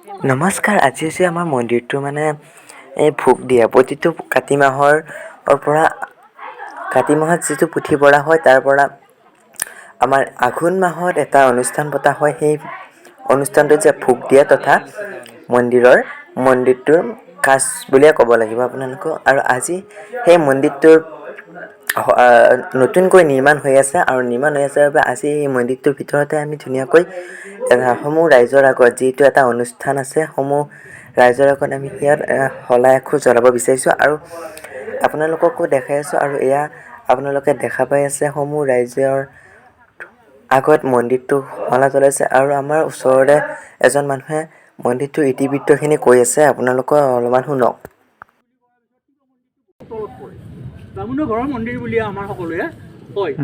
নমস্কাৰ। আজি হৈছে আমাৰ মন্দিৰটো মানে এই ভোগ দিয়ে প্ৰতিটো কাতি মাহৰ পৰা। কাতি মাহত যিটো পুথি পঢ়া হয়, তাৰ পৰা আমাৰ আঘোণ মাহত এটা অনুষ্ঠান পতা হয়। সেই অনুষ্ঠানটোত যে ভোগ দিয়ে তথা মন্দিৰৰ মন্দিৰটোৰ কাজ বুলিয়ে ক'ব লাগিব আপোনালোকক। আৰু আজি সেই মন্দিৰটোৰ নতুনকৈ নিৰ্মাণ হৈ আছে আৰু নিৰ্মাণ হৈ আছে বাবে আজি এই মন্দিৰটোৰ ভিতৰতে আমি ধুনীয়াকৈ সমূহ ৰাইজৰ আগত, যিটো এটা অনুষ্ঠান আছে, সমূহ ৰাইজৰ আগত আমি ইয়াত শলাই এখোজ জ্বলাব বিচাৰিছোঁ আৰু আপোনালোককো দেখাই আছোঁ। আৰু এয়া আপোনালোকে দেখা পাই আছে, সমূহ ৰাইজৰ আগত মন্দিৰটো শলা জ্বলাইছে। আৰু আমাৰ ওচৰৰে এজন মানুহে মন্দিৰটোৰ ইতিবৃত্তখিনি কৈ আছে, আপোনালোকে অলপমান শুনক। তলত পৰে। বামুণৰ ঘৰৰ মন্দিৰ বুলি আমাৰ সকলোৱে কয়।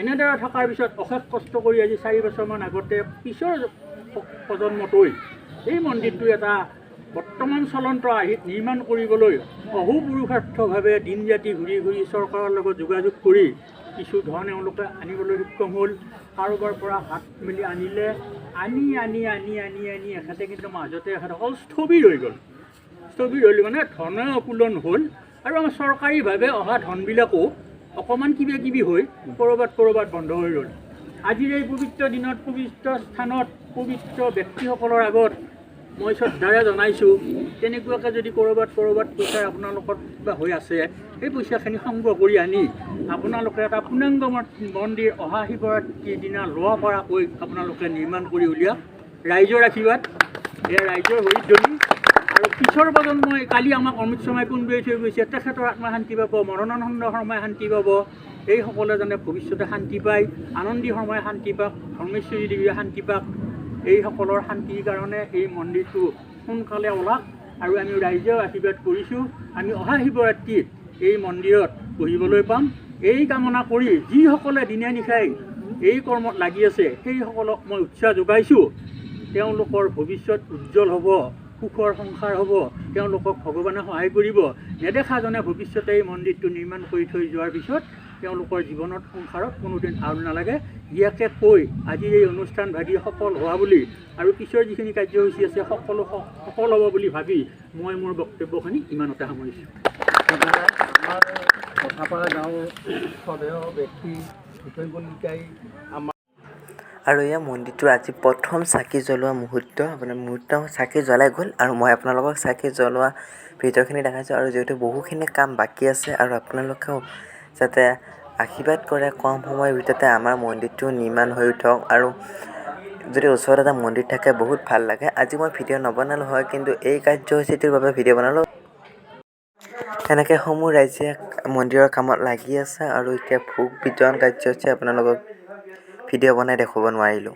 এনেদৰে থকাৰ পিছত অশেষ কষ্ট কৰি আজি 4 বছৰমান আগতে পিছৰ প্ৰজন্মটোৱে এই মন্দিৰটো এটা বৰ্তমান চলন্ত আৰ্হিত নিৰ্মাণ কৰিবলৈ অহোপুৰুষাৰ্থভাৱে দিন ৰাতি ঘূৰি ঘূৰি চৰকাৰৰ লগত যোগাযোগ কৰি কিছু ধন এওঁলোকে আনিবলৈ সক্ষম হ'ল। কাৰোবাৰ পৰা হাত মেলি আনিলে। আনি আনি আনি আনি আনি এখেতে, কিন্তু মাজতে এখেতসকল স্থবিৰ হৈ গ'ল। স্থবিৰ হ'ল মানে ধনৰ অকুলন হ'ল আৰু আমাৰ চৰকাৰীভাৱে অহা ধনবিলাকো অকণমান কিবা কিবি হৈ ক'ৰবাত ক'ৰবাত বন্ধ হৈ ৰ'ল। আজিৰ এই পবিত্ৰ দিনত, পবিত্ৰ স্থানত, পবিত্ৰ ব্যক্তিসকলৰ আগত মই শ্ৰদ্ধাৰে জনাইছোঁ, তেনেকুৱাকৈ যদি ক'ৰবাত ক'ৰবাত পইচা আপোনালোকৰ কিবা হৈ আছে, সেই পইচাখিনি সংগ্ৰহ কৰি আনি আপোনালোকে এটা পূৰ্ণাংগ মন্দিৰ অহা শিৱৰাত্ৰিৰ দিনা ল'ব পৰাকৈ আপোনালোকে নিৰ্মাণ কৰি উলিয়াওক। ৰাইজৰ আশীৰ্বাদ, এয়া ৰাইজৰ হৰিধ্বনি। আৰু পিছৰ প্ৰজন্মই, কালি আমাক অমিত শৰ্মাই কোনটোৱে থৈ গৈছে, তেখেতৰ আত্মা শান্তি পাব, মৰণানন্দ শৰ্মাই শান্তি পাব। এইসকলে যেনে ভৱিষ্যতে শান্তি পায়, আনন্দী শৰ্মাই শান্তি পাওক, ধৰ্মেশ্বৰী দেৱীয়ে শান্তি পাওক, এইসকলৰ শান্তিৰ কাৰণে এই মন্দিৰটো সোনকালে ওলাওক। আৰু আমি ৰাইজেও আশীৰ্বাদ কৰিছোঁ, আমি অহা শিৱৰাত্ৰিত এই মন্দিৰত বহিবলৈ পাম। এই কামনা কৰি যিসকলে দিনে নিশাই এই কৰ্মত লাগি আছে, সেইসকলক মই উৎসাহ যোগাইছোঁ। তেওঁলোকৰ ভৱিষ্যত উজ্জ্বল হ'ব, সুখৰ সংসাৰ হ'ব, তেওঁলোকক ভগৱানে সহায় কৰিব। নেদেখাজনে ভৱিষ্যতে এই মন্দিৰটো নিৰ্মাণ কৰি থৈ যোৱাৰ পিছত তেওঁলোকৰ জীৱনত, সংসাৰত কোনোদিন আউল নালাগে। ইয়াকে কৈ আজিৰ এই অনুষ্ঠান ভাগি সফল হোৱা বুলি আৰু পিছৰ যিখিনি কাৰ্যসূচী আছে, সকলো সফল হ'ব বুলি ভাবি মই মোৰ বক্তব্যখিনি ইমানতে সামৰিছোঁ। আমাৰ কথাপাৰা গাঁৱৰ শ্ৰদ্ধেয় ব্যক্তি ভূপেন কলিতাই আমাৰ আৰু এয়া মন্দিৰটোৰ আজি প্ৰথম চাকি জ্বলোৱা মুহূৰ্ত। আপোনাৰ মুহূৰ্ত চাকি জ্বলাই গ'ল আৰু মই আপোনালোকক চাকি জ্বলোৱা ভিডিঅ'খিনি দেখাইছোঁ। আৰু যিহেতু বহুখিনি কাম বাকী আছে আৰু আপোনালোকেও যাতে আশীৰ্বাদ কৰে, কম সময়ৰ ভিতৰতে আমাৰ মন্দিৰটো নিৰ্মাণ হৈ উঠক। আৰু যদি ওচৰত এটা মন্দিৰ থাকে, বহুত ভাল লাগে। আজি মই ভিডিঅ' নবনালোঁ হয়, কিন্তু এই কাৰ্যসূচীটোৰ বাবে ভিডিঅ' বনালোঁ। এনেকৈ সমূহ ৰাইজে মন্দিৰৰ কামত লাগি আছে আৰু এতিয়া ভোগ বিতৰণ কাৰ্যসূচী আপোনালোকক ভিডিঅ' বনাই দেখুৱাব নোৱাৰিলোঁ।